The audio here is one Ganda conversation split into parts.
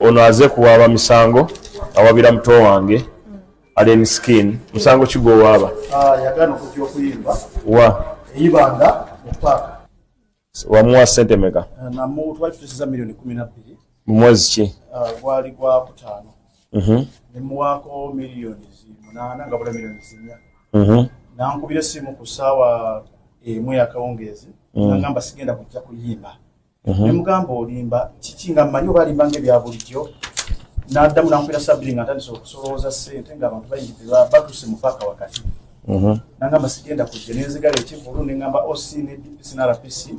Ono aze kuwaaba misango, awabira muto wange Alien Skin. Musango ki gwowaaba? Ah, yagaana okujja okuyimba. Wa? Eyibanda mu paaka. Wamuwa sente meka? Eh, namu twali tutusiza miliyoni 12. Mu mwezi ki? Ah, gwali gwa kutaano. Nemuwaako miliyoni 8 nga bula miliyoni 4. Nankubira essimu ku ssaawa 1 yakawungeezi. Nagamba sigenda kujja kuyimba. Nemugamba olimba kiki, nga mmanyi oba alimba ngaebya bulijjo. Naddamu nankubira saa 2 nga ntandise okusolooza ssente, ng'abantu bayingidde, batuuse mu paaka wakati. Nangamba sigenda kujja, nenzigala ekivulu, neŋŋamba OC ne DPC ne RPC,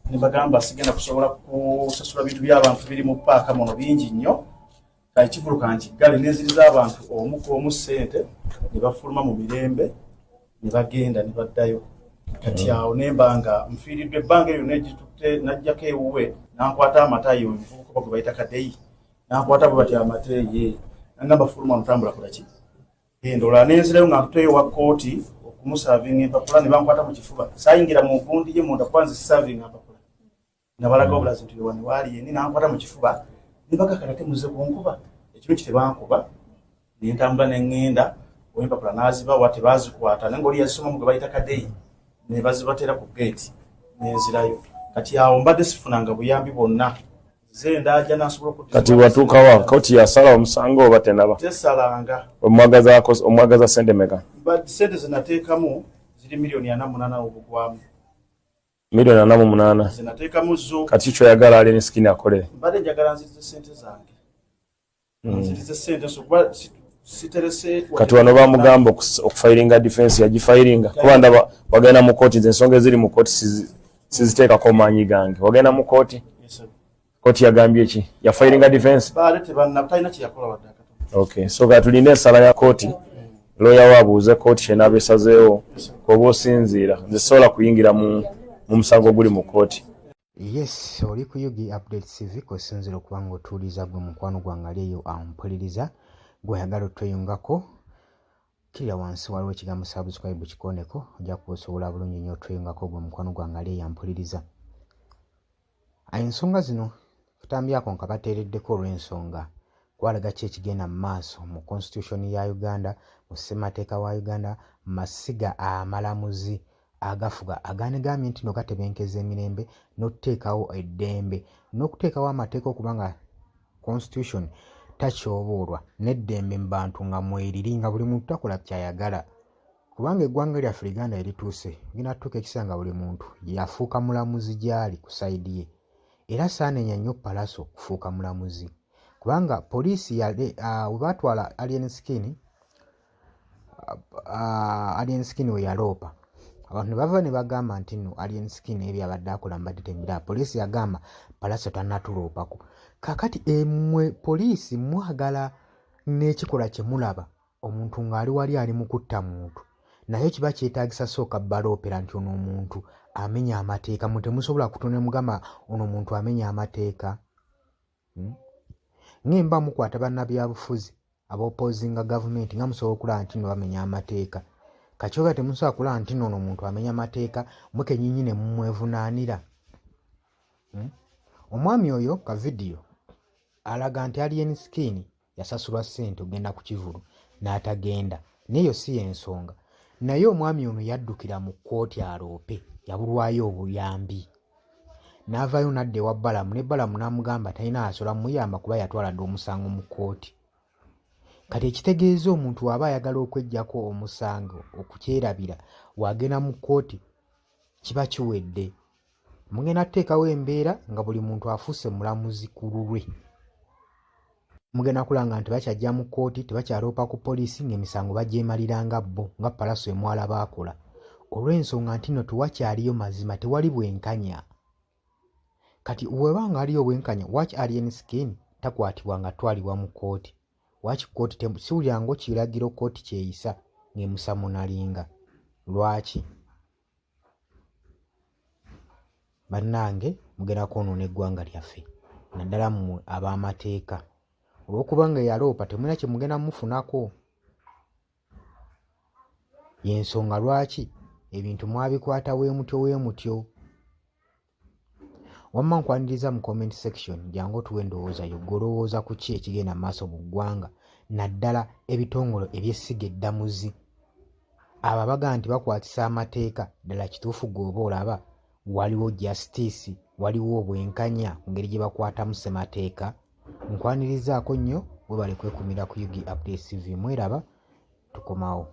nembagamba sigenda kusobola kusasula bintu by'abantu biri mu paaka muno bingi nnyo, ekivulu kankiggale. Nenziriza abantu omu ku omu ssente ne bafuluma mu mirembe ne bagenda ne baddayo. Kati awo nemba nga nfiiriddwa ebbanga eryo negitutte. Najjako ewuwe nankwata amatayi, omuvubuka gwe bayita Kadeyi, nankwata bwe bati amateeye, nangamba fuluma notambula kolaki genda. Olala nenzirayo nga ntuteyo wa kooti okumuservinga empapula, ne bankwata mu kifuba. Saayingira mu gundi ye munda kuba nze siservinga mpapula. Nabalaga obulazi nti wano waali yeni, nankwata mu kifuba, nebagakala temuze kunkuba ekiro ki, tebankuba. Nentambula neŋŋenda owempapula nazibawa, tebazikwata, naye ngaoli yazisomamu gwe bayita Kadeyi, ne bazibatera ku geeti, nenzirayo. Kati awo mbadde sifunanga buyambi bwonna, nze ndaja nasobola okuddiza. Kati watuukawa? Kooti yasala omusango oba tenaba? Tesalanga. Omwagaza sente meka? But sente zenateekamu ziri miliyoni 48 obugwamu. Miliyoni 48? Zenateekamu zo. Kati kyoyagala Alien Skin akolere? Mbadde njagala nzirize sente zange. Nzirize sente so kuba siterese. Kati wano bamugamba okufilinga defense, yagifilinga? Kuba ndaba wagenda mu kooti, nze ensonga eziri mu kooti siziteekako maanyi gange. Wagenda mu kooti? Yes, sir. Kooti yagambye ki? Yafilinga defense? Baale tebanna, talina kyeyakola wadde akatono. Okay, so katulinde ensala ya kooti, looya we abuuze kooti kyenaaba esazeewo oba osinziira. Nze sobola kuyingira mu musango oguli mu kooti. Yes, oli ku UG Update TV kw'osinziira okuba ng'otuwuliriza. Gwe mukwano gwange ali eyo ampuliriza, gw'oyagala otweyungako, kirira wansi waliwo ekigambo subscribe, kikondeko, ojja kuba osobola bulungi nnyo otweyungako. Gwe mukwano gwange ali eyo ampuliriza, ensonga zino tutambyako nkabateereddeko olw'ensonga kwalaga ki ekigenda mu maaso mu constitution ya Uganda, mu ssemateeka wa Uganda, mu masiga amalamuzi agafuga aganegambye nti no gatebenkeza emirembe n'okuteekawo eddembe n'okuteekawo amateeka, okuba nga constitution takyoboolwa n'eddembe mu bantu nga mweriri, nga buli muntu takola kyayagala, kubanga eggwanga lyaffe Uganda erituuse genda tutuuka ekiseera nga buli muntu yafuuka mulamuzi gy'ali ku side ye. Era saanenya nnyo Palaso kufuuka mulamuzi, kubanga poliisi we baatwala Alien Skin, Alien Skin we yaloopa abantu ne bava ne bagamba nti nno Alien Skin ebyo abadde akola mbadde tembiraba. Poliisi yagamba Palaso tannatuloopako. Kaakati emwe poliisi mwagala n'ekikolwa kye mulaba omuntu ng'ali wali ali mu kutta muntu, naye kiba kyetaagisa sooka baloopera nti ono omuntu amenya amateeka. Mwe temusobola kutonera mugamba ono omuntu amenya amateeka, Ng'emba mukwata bannabyabufuzi ab'opposinga gavumenti nga musobola okulaba nti nno bamenya amateeka, kakyoga temusobola kulaba nti nno ono omuntu amenya amateeka, mwe kennyini ne mumwevunaanira, Omwami oyo ka vidiyo alaga nti Alien Skin yasasulwa ssente ogenda ku kivulu n'atagenda, naye si y'ensonga. Naye omwami ono yaddukira mu kkooti aloope, yabulwayo obuyambi, n'avaayo n'adda ewa Balamu, ne Balamu n'amugamba talina asobola muyamba kuba yatwala dda omusango mu kkooti. Kati ekitegeeza omuntu w'aba ayagala okweggyako omusango, okukyerabira, w'agenda mu kkooti kiba kiwedde. Mugenda kuteekawo embeera nga buli muntu afuuse mulamuzi ku lulwe. Mugenda kulanga nti bakyajja mu kkooti, tebakyaloopa ku poliisi, ng'emisango bagyemalira nga bo, nga Palaso emwala baakola, olw'ensonga nti nno tewakyaliyo mazima, tewali bwenkanya. Kati bw'eba nga waliyo obwenkanya, waaki Alien Skin takwatibwa nga atwalibwa mu kkooti? Waaki kkooti siwulira kiragiro kkooti kyeyisa ng'emusummoninga? Lwaki? Bannange, mugenda kwonoona eggwanga lyaffe, naddala mmwe ab'amateeka, olw'okuba nga eyaloopa temulina kye mugenda mufunako. Y'ensonga lwaki ebintu mwabikwata weemutyo weemutyo. Wamma nkwaniriza mu comment section jangu otuwe endowooza yo gwe olowooza ku ki ekigenda mu maaso mu ggwanga naddala ebitongole eby'essiga eddamuzi. Abo abagamba nti bakwatisa amateeka ddala kituufu gwe oba olaba waliwo justice waliwo obwenkanya ku ngeri gye bakwatamu ssemateeka? Nkwanirizaako nnyo webale kwekumira ku UG Updates TV mweraba tukomawo.